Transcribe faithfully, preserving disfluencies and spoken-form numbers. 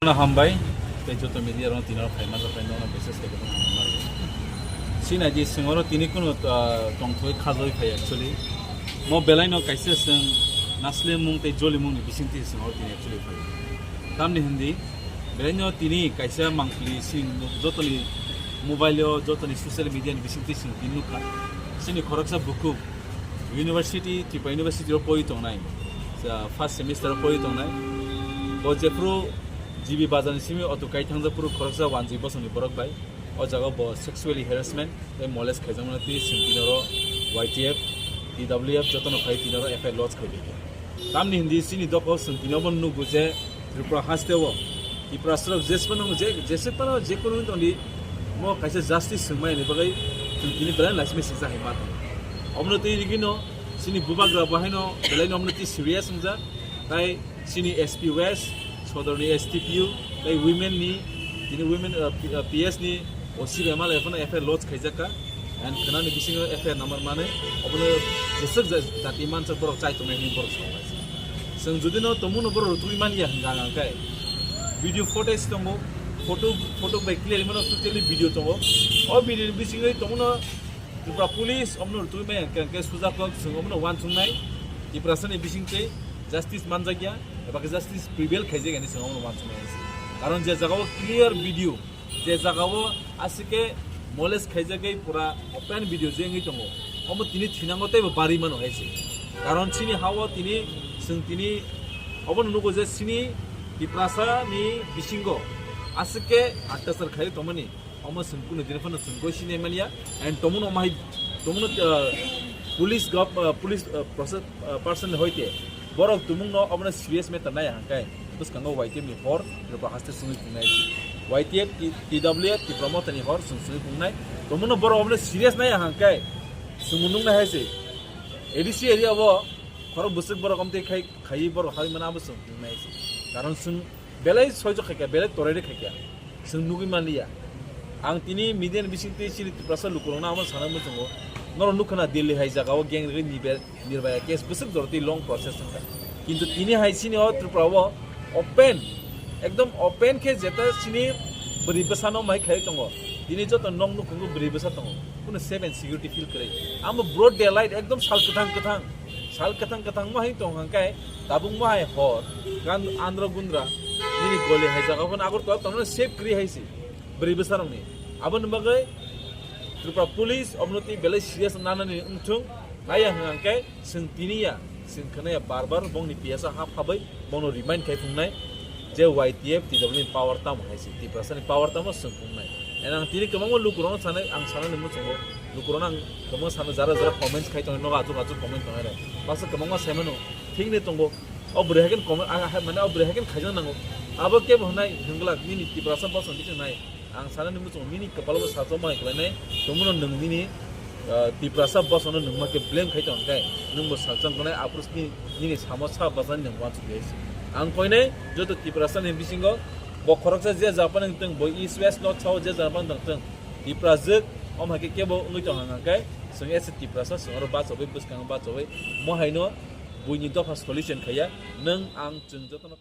No hambai, tei joto media rok tini rok phaima rok phaino no message tei kono hambai. Sina ji singoro tini kono, ah, tongthoi khajoi phai actually. Mo belai no kaisa sing nasle mung tei joli mung ni bising twi singoro tini actually phai. Tamni hindi, belai no tini kaisa mangpili sing jotoni mobile o, jotoni social media ni bising twi sing tini nukha. Sini khoroksa bukhuk University, Tripura University o pori tongnai. Sa first semester o pori tongnai. Bo jephru G B bazar ni simi auto kai thangjak phuru khoroksa wanjwi bosongni borok bai. O jaga bo sexually harassment tei molest khaijakmani twi sing tini oro Y T F, T W F jotono khai tini oro F I R lodge khai di. Tamni hindi sini doko sing tini obo nukgo je Tripura haste o Tiprasarok jesphano je, jesphano je kono wng tongdi mo kaisa justice swngmani bagwi sing tini belai laisime sijak hai ma tong. Omono twi rigino sini bubagra bo haino belai no omono twi serious wngjak. Tai sini S P West, Sodorni S T P U, tai women ni, tini women, uh, P-, uh, P S ni O C bai malai phano F I R lodge khaijak kha. And khwnani bisingo F I R number mane, obono jeswk ja-, jati mansak borok chai tongnai hwnwi borok sao. Chwng jodi no tongmungno borok rwtwi manya hwnka hwnka khe video footage tongo, photo, photo bai clear mano totally video tongo. O video ni bisingo tongmungno Tripura Police omono rwtwi manya hwnka hwnka khe sujakok chwng omono uansuknai. Tiprasani bisingtwi justice manjakya, eba khe justice prevail khaijak hinwi chwng omono uansuknai. Karon je jagao clear video, je jagao aswk khe molest khaijagwi pura open video je wngwi tongo, omo tini thinango teibo barwi mano hai se. Karon chini ha-o tini, chwng tini obono nugo je chini Tiprasa ni bisingo aswk khe attachar khai tongmani, omo chwng kunu din phano chwng goi sinai manya, and tongmungno omo hai tongmungno, uh, police gov-, uh, police, uh, process, uh, person hoite borok tongmungno obono serious matter nai hangkai bwskango Y T F ni hor Tripura haste sungwi pungnai. Y T F, T-, T W F, Tipra Motha ni hor sung sungwi pungnai. Tongmungno borok obono serious nai hangkai sung nung nai hai se. A D C area o khorok bwswk borok omtwi khai, khai borok hai mano abo sung nung nai se. Karon sung belai soijo khaikha, belai torai khaikha. Chwng nugwi manliya. Ang tini media ni bisingtwi chini Tiprasa lukurokno amo sana muchungo. Norok nukha na Delhi hai jagao gang rwgwi Nirbhaya, Nirbhaya case bwswk jorotwi long process wngkha. Kintu tini hai chini o Tripura o open, ekdom open khe jeta chini bwrwi bwsano mai khai tongo. Tini joto nok nukhungo bwrwi bwsa tongo. Kunu safe and security feel kwrwi. Amo broad daylight ekdom sal kwthang kwthang. Sal kwthang kwthang mo hai tong hang kai tabuk mo hai hor gan andro gundra nini goli hai jaga phano Agartala tongno safe kwrwi hai se bwrwi bwsarokni. Aboni bagwi Tripura Police obono tei belai serious nanani wngthung naiya hwnkhe chwng tiniya chwng khwnaya bar bar bongni P S O ha phabwi bono remind khai phungnai. Je Y T F T W ni power tamo hai se, Tiprasa ni power tamo chwng pungnai. And ang tini kwbangma lukurokno sanai, ang sanani muchungo lukurokno ang kwbangma sano jara jara comments khai tongo, nogo achuk achuk comment tongo re. Baksa kwbangma sai mano, thik ni tongo. O bwrwi hai khe comment, ang hai mane o bwrwi hai khe khaijak nango. Abo kebo hwnai hwnglak nini Tiprasa bosong biching nai. Ang sanani muchungo nini kwpalo bo sacho mai khlainai. Tongmano nwng nini ah, Tiprasa bosongno nwng ma khe blame khai tong khe nwng bo salsa wngnai, aphuru nini, nini samo sa bwsani nwng uansuk ya se. Ang koinai joto Tiprasa ni bisingo bo khoroksa je japan wng tong, bo East West North South je japan wng tong, Tiprajwk omo hai khe kebo wngwi tong hang khe chwng ese Tiprasa chwng oro bachogwi bwskango bachogwi mo haino buini dopha solution khaiya nwng ang chwng jotono